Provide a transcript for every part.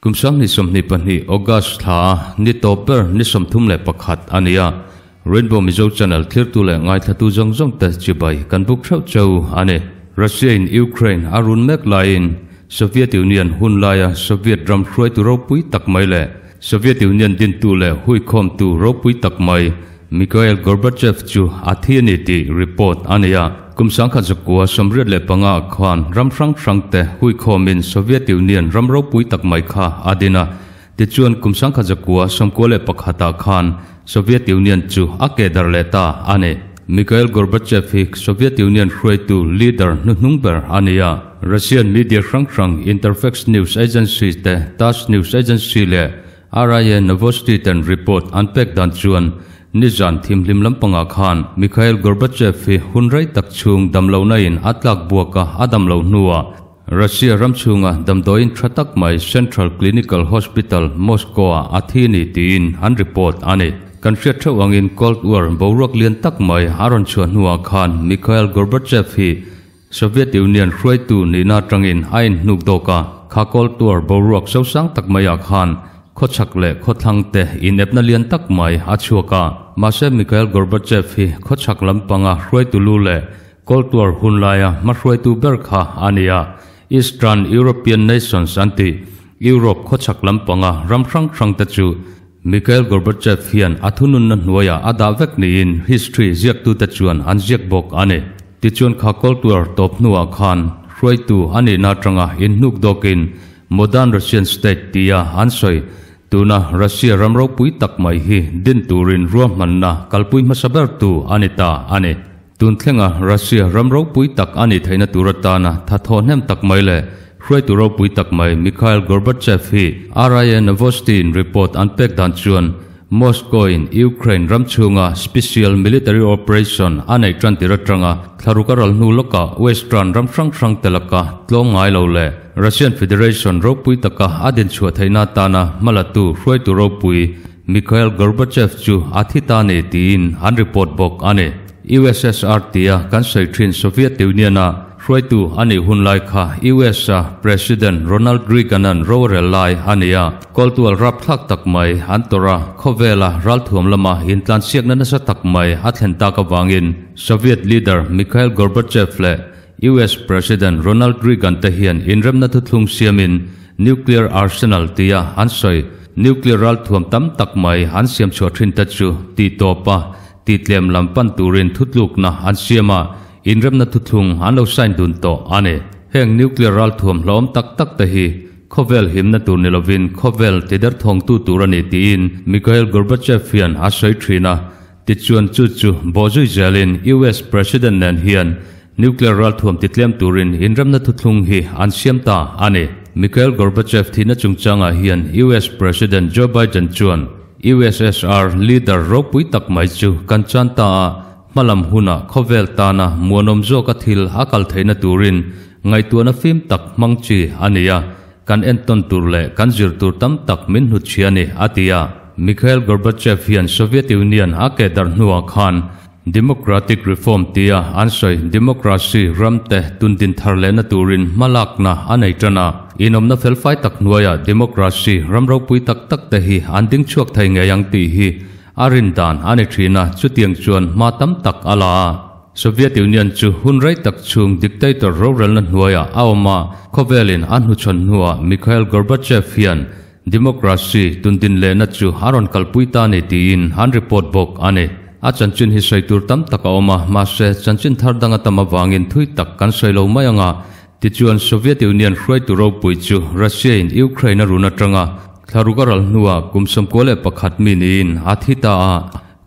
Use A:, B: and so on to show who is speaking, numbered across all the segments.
A: Kum 2022 August thla ni tawp ber ni 31 a ni a. Rainbow Mizo Channel thlirtu leh ngaithlatu zawng zawng te chibai kan buk theuh cheu a ni. Russia in Ukraine a run mek laiin Soviet Union hun laia Soviet ram hruaitu ropui tak mai leh Soviet Union dintu leh huikhawmtu ropui tak mai Mikhail Gorbachev chu a thi a ni tih report a nei a. Kum 1985 khan ram hrang hrang te huikhawmin Soviet Union ram ropui tak mai kha a din a. Tichuan kum 1991 khan Soviet Union chu a ke darh leh ta a ni. Mikhail Gorbachev hi Soviet Union hruaitu leader hnuhnung ber a ni a. Russian media hrang hrang Interfax News Agency te, Tass News Agency leh RIA Novosti ten report an pek dan chuan nizan thimhlim lampangah khan Mikhail Gorbachev hi hun rei tak chhung damlohna in a tlak buak a, a damloh hnuah Russia ram chhunga damdawiin tha tak mai Central Clinical Hospital, Moscow-ah a thi a ni tiin an report a ni. Kan hriat theuh angin Cold War boruak lian tak mai a rawn chhuah hnuah khan Mikhail Gorbachev hi Soviet Union hruaitu nihna atangin a inhnuk dawk a, kha Cold War boruak sosang tak maiah khan khawchhak leh khawthlang te inepna lian tak mai a chhuak a. Mahse Mikhail Gorbachev hi khawchhak lampanga hruaitu lu leh Cold War hun laia hmahruaitu ber kha a ni a, Eastern European Nations an tih Europe khawchhak lampanga ram hrang hrang te chu Mikhail Gorbachev hian a thununna hnuaiah a dah vek niin history ziaktute chuan an ziak bawk a ni. Tichuan kha Cold War tawp hnuah khan hruaitu a nihna atanga inhnuk dawkin Modern Russian State tia an sawi tuna Russia ram ropui tak mai hi din turin ruahmanna kalpui hmasa bertu a ni ta a ni. Tun thlenga Russia ram ropui tak a nih theihna tur atana thathaw hnem tak mai leh hruaitu ropui tak mai Mikhail Gorbachev hi RIA Novosti-in report an pek dan chuan Moscow-in Ukraine ram chhunga special military operation a neih tan tir atanga thlaruk a ral hnu lawkah Western ram hrang hrang te laka tlawm ngai lo leh Russian Federation ropui taka a dinchhuah theihna atana hmalatu hruaitu ropui Mikhail Gorbachev chu a thi ta ni tiin an report bawk a ni. USSR tia kan sawi thin Soviet Union-a hruaitu a nih hun lai kha US-a President Ronald Reagan-a'n rorel lai a ni a. Kawltual rapthlak tak mai an tawrh a, khawvela ralthuam lama intlansiakna nasa tak mai a thlen tak avangin Soviet leader Mikhail Gorbachev leh US President Ronald Reagan te hian inremna thuthlung siamin nuclear arsenal tia an sawi nuclear ralthuam tam tak mai an siam chhuah thin te chu tih tawp a tihtlem lam pan turin thutlukna an siam a, inremna thuthlung an lo sign dun tawh a ni. Heng nuclear ralthuam hlawm tak tak te hi khawvel himna tur ni lovin khawvel tiderthawngtu tur a ni tiin Mikhail Gorbachev hian a sawi thin a. Tichuan chu chu bawhzui zelin US President nen hian nuclear ralthuam titlem turin inremna thuthlung hi an siam ta a ni. Mikhail Gorbachev thihna chungchangah hian US President Joe Biden chuan USSR leader ropui tak mai chu kan chan ta a, hmalam hunah khawvel tana muanawm zawka thil a kal theihna turin ngaihtuahna fim tak hmang chi a ni a, kan entawn tur leh kan zir tur tam tak min hnutchhi a ni, a ti a. Mikhail Gorbachev hian Soviet Union a keh darh hnuah khan Democratic Reform tia an sawi democracy ramte tundin thar lehna turin hmalakna a nei tan a. Inawmna felfai tak hnuaiah democracy ram ropui tak tak te hi an ding chhuak thei ngei ang tih hi a rin dan a ni thin a, chutiang chuan hma tam tak a la a. Soviet Union chu hun rei tak chhung dictator rorelna hnuaiah a awm a, khawvelin a hnuchhawn hnuah Mikhail Gorbachev hian Democracy tundin lehna chu a rawn kalpui ta ni tiin an report bawk a ni. A chanchin hi sawi tur tam tak a awm a, mahse chanchin thar dang a tam avangin thui tak kan sawi lo mai ang a. Tichuan Soviet Union hruaitu ropui chu Russia in Ukraine a run atanga thlaruk a ral hnuah kum 91 mi niin a thi ta a.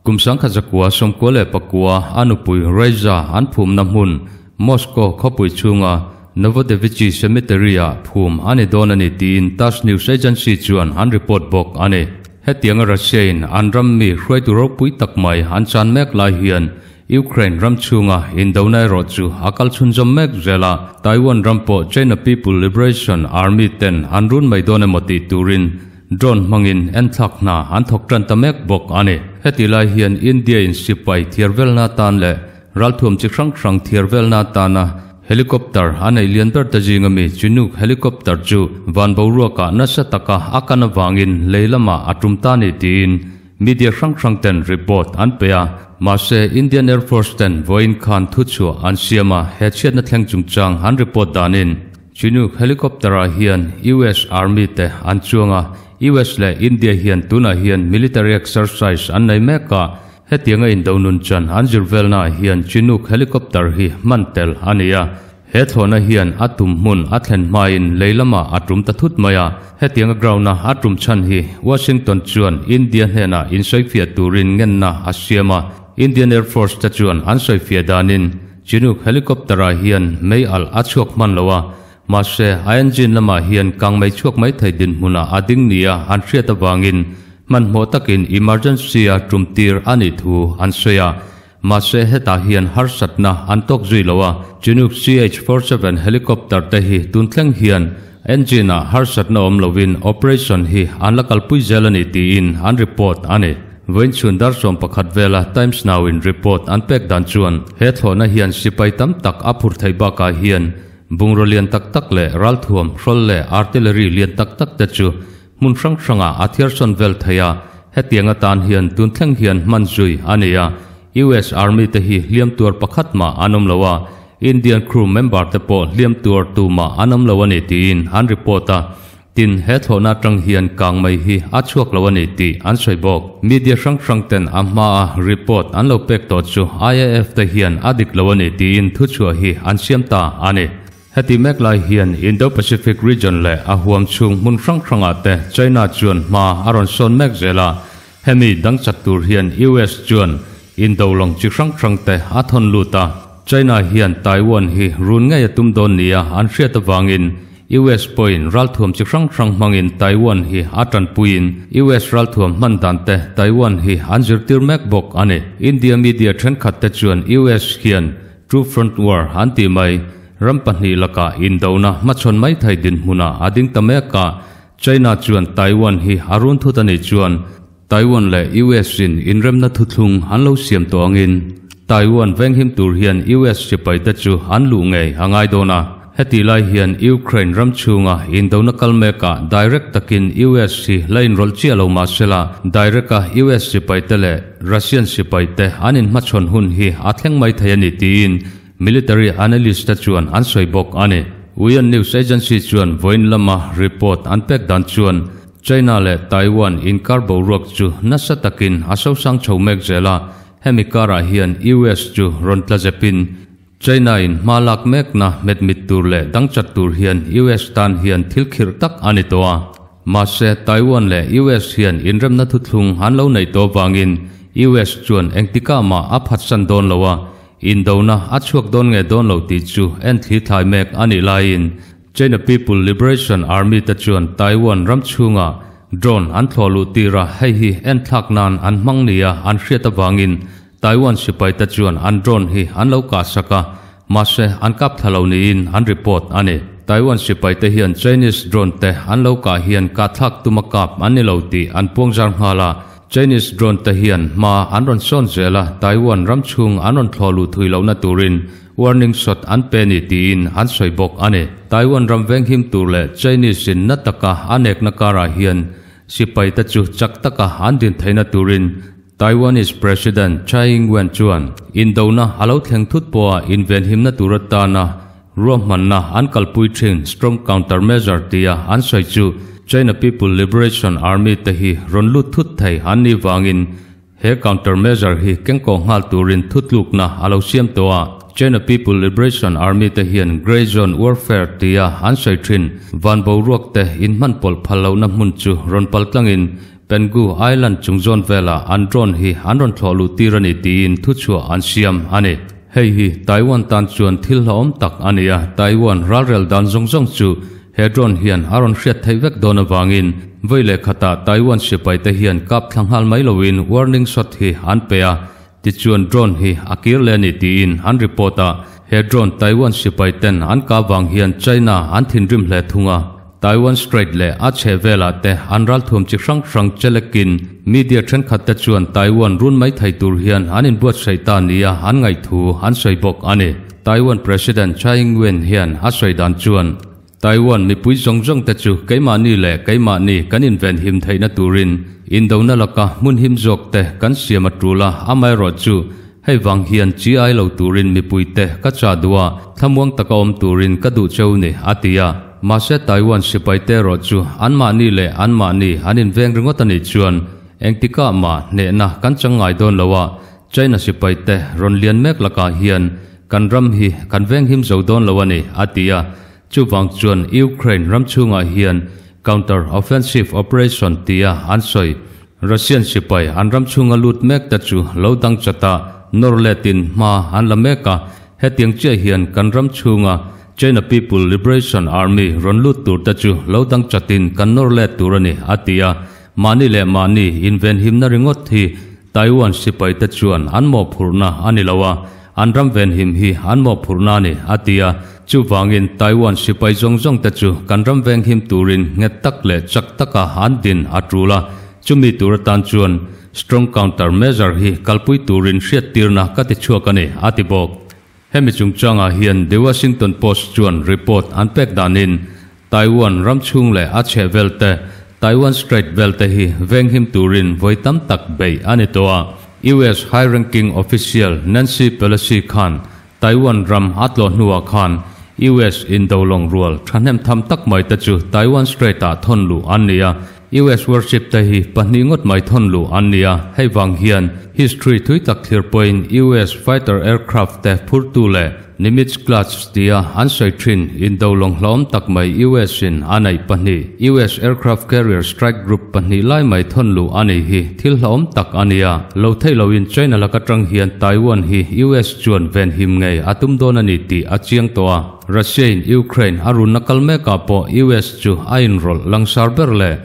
A: Kum 1999 a nupui Raisa an phumna hmun Moscow khawpui chhunga Novodevichy Cemetery-ah phum a ni dawn a ni tiin Tass News Agency chuan an report bawk a ni. Hetianga Russia-in an ram mi hruaitu ropui tak mai an chan mek lai hian Ukraine ram chhunga indona erawh chu a kal chhunzawm mek zel a, Taiwan ram pawh China People Liberation Army ten an run mai dawn emaw tih turin Drone hmangin enthlak hna an thawk tan ta mek bawk a ni. Heti lai hian India-in sipai thiar velna atan leh ralthuam chi hrang hrang thiar velna atana Helicopter a neih lian ber te zing ami Chinook helicopter chu van boruakah nasa taka a kan avangin lei lamah a tum ta ni tiin media hrang hrang ten report an pe a. Mahse Indian Air Force ten vawiin khan thuchhuah an siam a, he chhiatna thleng chungchang an report danin Chinook helicopter ah hian US Army te an chuang a, US leh India hian tunah hian military exercise an nei mek a, Hetianga indo nun chan an zir velnaah hian Chinook helicopter hi hman tel a ni a. He thlawhna hian a tum hmun a thlen hmain lei lamah a tum ta thut mai a. Hetianga ground-a a tum chhan hi Washington chuan India hnenah insawifiah turin ngenna a siam a. Indian Air Force te chuan an sawifiah danin Chinook helicopter-ah hian mei alh a chhuak hman lo a, mahse a engine lamah hian kangmei chhuak mai thei dinhmunah a ding nia an hriat avangin Hmanhmawh takin emergency-a tumtir a nih thu an sawi a, mahse hetah hian harsatna an tawk zui lo a, Chinook CH-47 helicopter te hi tun thleng hian engine-ah harsatna awm lovin operation hi an la kalpui zel a ni tiin an report a ni. Vawiin chhun dar 11 vela Times Now-in report an pek dan chuan he thlawhna hian sipai tam tak a phur theih bakah hian bungraw lian tak tak leh ralthuam hrawl leh artillery lian tak tak te chu Hmun hrang hrangah a thiarsawn vel thei a, hetiang atan hian tun thleng hian hman zui a ni a. US Army te hi hliam tuar pakhat mah an awm lo a, Indian crew member te pawh hliam tuar tu mah an awm lo a ni tiin an report a. Tin, he thlawhna atang hian kang mai hi a chhuak lo a ni tih an sawi bawk. Media hrang hrang ten a hmaa report an lo pek tawh chu IAF te hian a dik lo a ni tiin thuchhuah hi an siam ta a ni. Heti mek lai hian Indo-Pacific region leh a huam chhung hmun hrang hrangah te China chuan hma a rawn sawn mek zel a, hemi dang chat tur hian US chuan indo lawng chi hrang hrang te a thawn lut a. China hian Taiwan hi run ngei a tum dawn nia an hriat avangin US pawhin ralthuam chi hrang hrang hmangin Taiwan hi a tanpuiin US ralthuam hman dan te Taiwan hi an zirtir mek bawk a ni. India media thenkhat te chuan US hian Two Front War an tih mai, ram pahnih lakah indona hmachhawn mai thei dinhmunah a ding ta mek a, China chuan Taiwan hi a run thut a nih chuan Taiwan leh US in inremna thuthlung an lo siam tawh angin Taiwan venghim tur hian US sipai te chu an luh ngei a ngai dawn a. Hetih lai hian Ukraine ram chhunga indona kal mekah direct takin US hi la inrawlh chiah lo mah sela, direct a US sipai te leh Russian sipai te an inhmachhawn hun hi a thleng mai thei a ni tiin military analyst te chuan an sawi bawk a ni. UN news agency chuan vawiin lama report an pek dan chuan China leh Taiwan inkar boruak chu nasa takin a sosang chho mek zel a, hemi karah hian US chu rawn tla zepin China in hma lak mekna hmetmit tur leh dangchat tur hian US tan hian thil khirh tak a ni tawh a. Mahse, Taiwan leh US hian inremna thuthlung an lo neih tawh vangin US chuan engtikah mah a phatsan dawn lo a, indona a chhuak dawn nge dawn lo tih chu en thli thlai mek a nih laiin China People Liberation Army te chuan Taiwan ram chhungah drone an thlawh luh tir a, hei hi enthlak nan an hmang nia an hriat avangin Taiwan sipaite chuan an drone hi an lo kahsak a, mahse an kap thla lo niin an report a ni. Taiwan sipaite hian Chinese drone te an lo kah hian kahthlak tuma kap an ni lo tih an puangzar nghal a, Chinese drone te hian hma an rawn sawn zel a, Taiwan ram chhung an rawn thlawh luh thui lohna turin warning shot an pe ni tiin an sawi bawk a ni. Taiwan ram venghim tur leh Chinese in na taka a nekna karah hian sipaite chu chak taka an din theihna turin Taiwanese President Tsai Ing-wen chuan indona a lo thleng thut pawha invenhimna tur atana ruahmanna an kalpui thin strong countermeasure tia an sawi chu China People Liberation Army te hi rawn lut thut thei an nih vangin he countermeasure hi kengkawh nghal turin thutlukna a lo siam tawh a. China People Liberation Army te hian Grey Zone Warfare tia an sawi thin van boruak te inhman pawlh phal lohna hmun chu rawn paltlangin Penghu Island chung zawn velah an drone hi an rawn thlawh luh tir a ni tiin thuchhuah an siam a ni. Hei hi Taiwan tan chuan thil hlauhawm tak a ni a, Taiwan ralrel dan zawng zawng chu he drone hian a rawn hriat theih vek dawn avangin vawi leh khatah Taiwan sipaite hian kap thla nghal mai loin warning shot hi an pe a, tichuan drone hi a kir leh a ni tiin an report a. He drone Taiwan sipai ten an kah vang hian China an thinrim hle thung a, Taiwan Strait leh a chheh velah te an ralthuam chi hrang hrang chelekin media thenkhat te chuan Taiwan run mai thei tur hian an inbuatsaih ta nia an ngaihthu an sawi bawk a ni. Taiwan President Tsai Ing-wen hian a sawi dan chuan, Taiwan mipui zawng zawng te chu keimahni leh keimahni kan invenhim theihna turin indona laka hmun him zawk te kan siam a tul a, amaherawhchu hei vang hian chi ai lo turin mipui te ka chah duh a, thlamuang taka awm turin ka duh cheu ni, a ti a. Mahse Taiwan sipai te erawh chu anmahni leh anmahni an inveng ringawt a nih chuan engtikah mah hnehna kan chang ngai dawn lo a, China sipai te rawn lian mek lakah hian kan ram hi kan venghim zo dawn lo a ni, a ti a. Chuvang chuan Ukraine ram chhungah hian counter offensive operation tia an sawi Russian sipai an ram chhunga lut mek te chu lo dang chat a, nawr letin hma an la mek a. Hetiang chiah hian kan ram chhunga China People Liberation Army rawn lut tur te chu lo dang chatin kan nawr let tur a ni, a ti a. Mahni leh mahni invenhimna ringawt hi Taiwan sipai te chuan an mawhphurhna a ni lo a, an ram venhim hi an mawhphurhna a ni, a ti a. Chuvangin Taiwan sipai zawng zawng te chu kan ram venghim turin nghet tak leh chak taka an din a tul a, chumi tur atan chuan strong counter measure hi kalpui turin hriattirna ka ti chhuak a ni, a ti bawk. Hemi chungchangah hian The Washington Post chuan report an pek danin Taiwan ram chhung leh a chheh vel te, Taiwan Strait vel te hi venghim turin vawi tam tak beih a ni tawh a. US high ranking official Nancy Pelosi khan Taiwan ram a tlawh hnuah khan US indolawng rual thahnem tham tak mai te chu Taiwan Strait ah thawn luh an ni a. US warship te hi pahnih ngawt mai thawn luh an ni a, hei vang hian history thui tak thlir pawhin US fighter aircraft te phurtu leh Nimitz class tia an sawi thin indo lawng hlawm tak mai US in a neih pahnih US aircraft carrier strike group pahnih lai mai thawn luh a nei hi thil hlawm tak a ni a, lo theih loin China laka tang hian Taiwan hi US chuan venhim ngei a tum dawn a ni tih a chiang tawh a. Russia in Ukraine a runna kal mekah pawh US chu a inrawlh langsar ber leh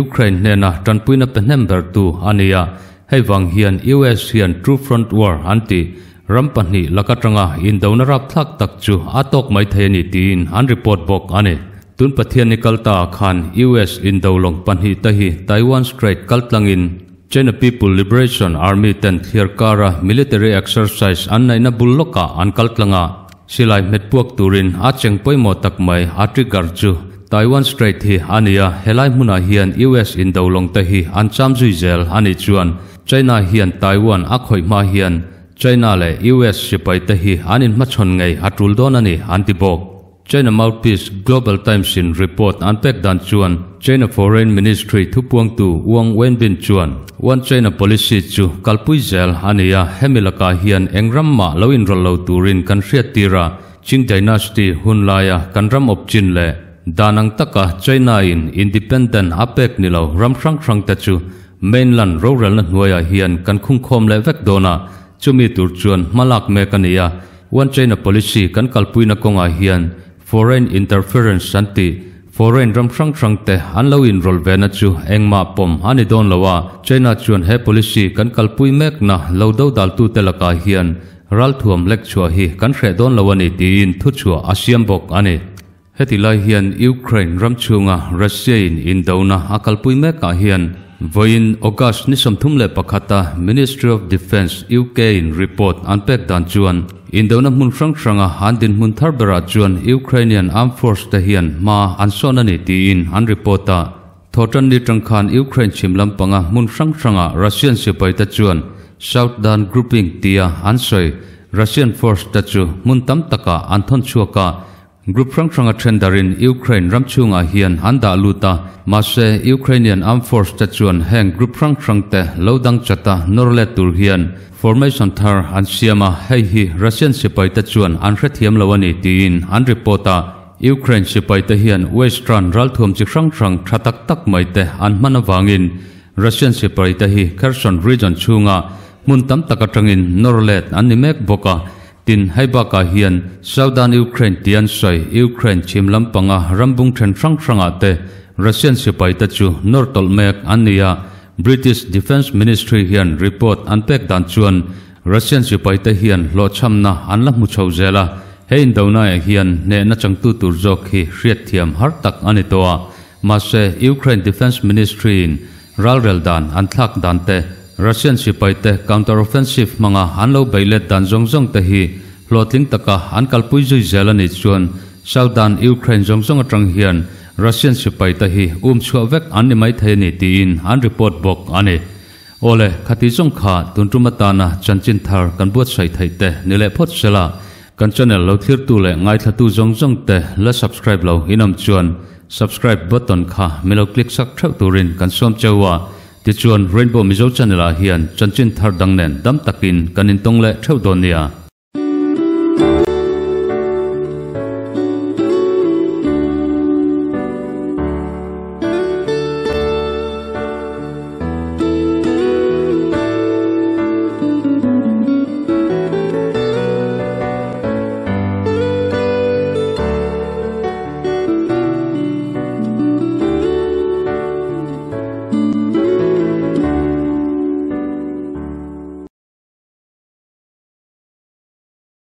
A: Ukraine hnena tanpuina pe hnem bertu a ni a, hei vang hian US hian Two Front War an ti ram pahnih lak atanga indona rapthlak tak chu a tawk mai thei a ni tiin an report bawk a ni. Tun Pathianni kal ta ah khan US indo lawng pahnih te hi Taiwan Strait kal tlangin China People Liberation Army ten thliar kara military exercise an neihna bul lawkah an kal tlang a, Silai hmet puak turin a cheng pawimawh tak mai a trigger chu Taiwan Strait hi a ni a, helai hmunah hian US indo lawng te hi an cham zui zel a nih chuan China hian Taiwan a khawih hma hian China leh US sipai te hi an inhmachhawn ngei a tul dawn a ni an ti bawk. China mouthpiece Global Times in report an pek dan chuan China Foreign Ministry thupuangtu Wang Wenbin chuan One China Policy chu kalpui zel a ni a, hemi lakah hian eng ram mah lo inrawlh lo turin kan hriattir a, Qing Dynasty hun laia kan ram awp chin leh dan ang taka China in independent a pek ni lo ram hrang hrang te chu mainland rorelna hnuaiah hian kan khungkhawm leh vek dawn a, chumi tur chuan hmalak mek a ni a, One China Policy kan kalpuina kawngah hian foreign interference an tih Foreign ram hrang hrang te an lo inrawlh ve na chu engmah pawm a ni dawn lo a, China chuan he policy kan kalpui mekna lo dodaltu te lakah hian ralthuam lek chhuah hi kan hreh dawn lo a ni tiin thuchhuah a siam bawk a ni. Heti lai hian Ukraine ram chhunga Russia in indona a kalpui mekah hian vawiin August ni 31 a Ministry of Defence UK in report an pek dan chuan Indona hmun hrang hranga an dinhmun thar berah chuan Ukrainian Armed Force te hian hma an sawn a ni tiin an report a. Thawhtanni tang khan Ukraine chhim lampanga hmun hrang hrangah Russian sipai te chuan Southern Grouping tia an sawi Russian force te chu hmun tam takah an thawn chhuak a. Group hrang hranga then darin Ukraine ram chhungah hian an dah lut a, mahse Ukrainian Armed Force te chuan heng group hrang hrang te lo dang chat a nawr let tur hian formation thar an siam a, hei hi Russian sipai te chuan an hrethiam lo a ni tiin an report a. Ukraine sipai te hian Western ralthuam chi hrang hrang tha tak tak mai te an hman avangin Russian sipai te hi Kherson region chhunga hmun tam tak atangin nawr let an ni mek bawk a, Tin, hei bakah hian Southern Ukraine tih an sawi, Ukraine chhim lampanga rambung then hrang hrangah te Russian sipai te chu nawr tawlh mek an ni a. British Defence Ministry hian report an pek dan chuan Russian sipai te hian hlawhchhamna an la hmu chho zel a, he indonaah hian hnehna changtu tur zawk hi hriatthiam har tak a ni tawh a. Mahse, Ukraine Defence Ministry in Ralrel dan an thlak dan te, Russian sipai te counter-offensive hmanga an lo bei let dan zawng zawng te hi Hlawhtling taka an kalpui zui zel a nih chuan Southern Ukraine zawng zawng atang hian Russian sipai te hi um chhuah vek an ni mai thei a ni tiin an report bawk a ni. Awle, khati zawng kha tun tum atana chanchin thar kan buatsaih theih te ni leh phawt sela, kan channel lo thlirtu leh ngaithlatu zawng zawng te la subscribe lo inawm chuan subscribe button kha mi lo click sak theuh turin kan sawm cheu a, tichuan Rainbow Mizo channel ah hian chanchin thar dang nen dam takin kan intawng leh theuh dawn nia.